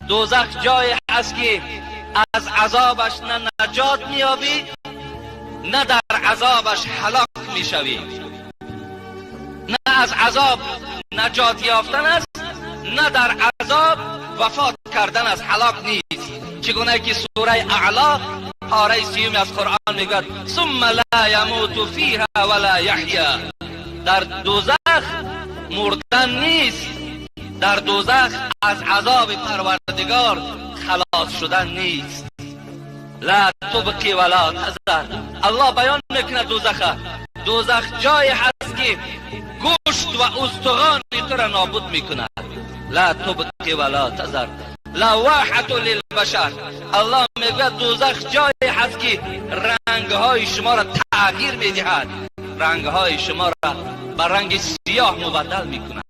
Дӯзах ҷое ҳаст, ки аз азобаш на наҷот меёбӣ, на дар азобаш ҳалок мешавӣ. На аз азоб наҷот ёфтан аст, на дар азоб вафот кардан аст, ҳалок нест. Чӣ гуна ки сураи Аъло, пораи 30-уми аз Қуръон, мегӯяд: ثم لا يموت فيها ولا يحيا. Дар дӯзах мурдан нест, дар дӯзах аз азоби Парвардигор халос шудан нест. لا تبقي ولا تذر. Аллоҳ баён мекунад дӯзаха. Дӯзах ҷое ҳаст, ки гӯшт ва устухони тура нобуд мекунад. لا تبقي ولا تذر لواحة للبشر. Аллоҳ мегӯяд, дӯзах ҷое ҳаст, ки рангҳои шуморо тағйир медиҳад, рангҳои шуморо ба ранги сиёҳ мубаддал мекунад.